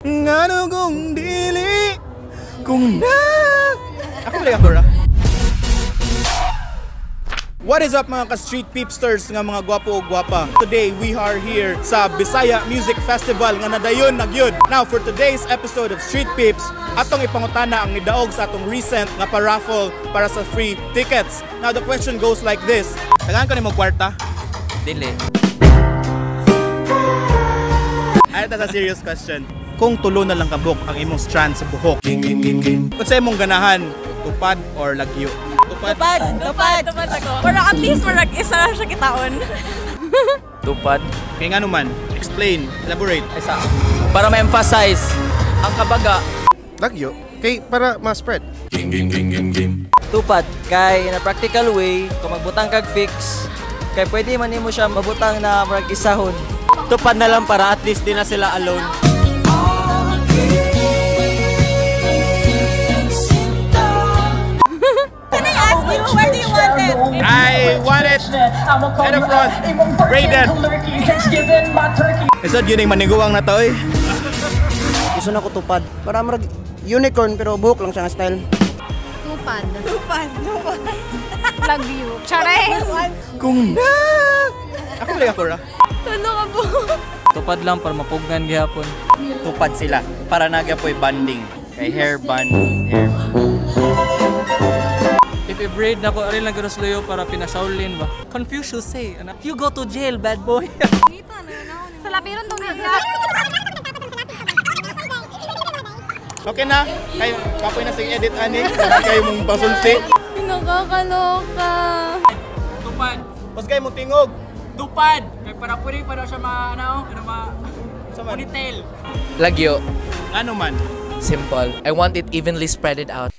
Ngano kung dili kung na ako balik ako ra. What is up, mga ka-street peepsters nga mga gwapo o gwapa? Today we are here sa Bisaya Music Festival nga nadayon na gyud. Now, for today's episode of Street Peeps, atong ipangutana ang nidaog sa atong recent nga paraffle para sa free tickets. Now, the question goes like this. Tagaan ko nimo kwarta? Dili. Ay, that's a serious question. Kung tulo na lang kabuk ang imong strand sa buhok, unsa imong ganahan? Tupad or lagyo? Tupad. Tupad! Tupad! Tupad ako. Pero at least murag isa siya kitaon. Tupad. Kaya nga naman, explain, elaborate. Isa. Para ma-emphasize ang kabaga. Lagyo kay para ma-spread. Tupad kay in a practical way, kung magbutang kag fix kay pwede man nimo siya mabutang na murag isahon. Tupad na lang para at least di na sila alone. Can I ask you, where do you want it? I want it in the front, braided. Isod yun yung maniguang na to eh. Gusto na ko tupad. Para murag unicorn pero buhok lang siya nga style. Tupad. Tupad. Tupad. Lagyo. Charay! Kung na... Ako balik ako ra. Tulo ka po. Tupad lang para mapugnan gihapon. Tupad sila para nagyapoy banding kay hair band hair. If i-braid na ko, ari lang gano'n luyo para pinashaolin ba? Confucius say, ana, "You go to jail, bad boy." Sa labiron tong hiya. Okay na. Kay kapoy na sige edit ani. Kay mong pasulti. Nakakaloka. Tupad. Mas kay mong tingog. Tupad! Kay para pwede pa daw siya ma, ano, kana ma, ponytail. Lagyo. Ano man. Simple. I want it evenly spreaded out.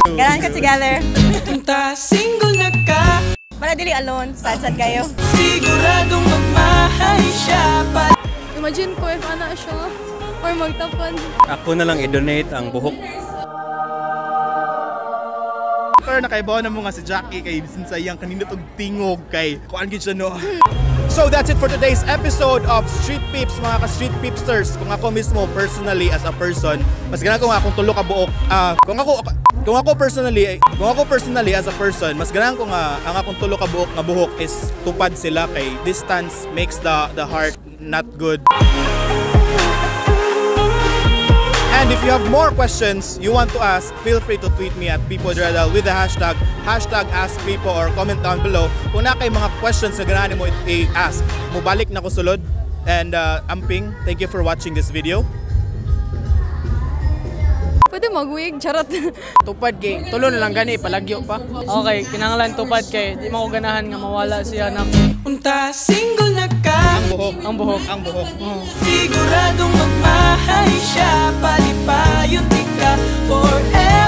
Ganan ka together. Punta single na ka. Para dili alone. Sad-sad kayo. Siguradong magmahal siya pa. Imagine ko if ana siya. Or magtapan. Ako na lang i-donate ang buhok. Pero nakaibaw na mo nga si Jackie kay sinsayang kanindot og tingog kay kuan gid siya no. So that's it for today's episode of Street Peeps, mga ka-Street Peepsters. Kung ako mismo personally as a person, mas ganahan ko nga akong tulo ka buok. Kung ako personally as a person, mas ganahan ko nga ang akong tulo ka buok nga buhok is tupad sila kay distance makes the heart not good. And if you have more questions you want to ask, feel free to tweet me at Pipo Dredal with the hashtag, #AskPipo or comment down below kung na kay mga questions na ganahan mo i-ask. Mubalik na ko sulod and amping, thank you for watching this video. Pwede mag-wig, charot. Tupad kay, tulo na lang gani, palagyo pa. Okay, kinanglan tupad kay, di mo ko ganahan nga mawala siya na Unta single na ka. Ang buhok. Ang buhok. Ang buhok. Siguradong magmahal siya. Palipayon di ka forever.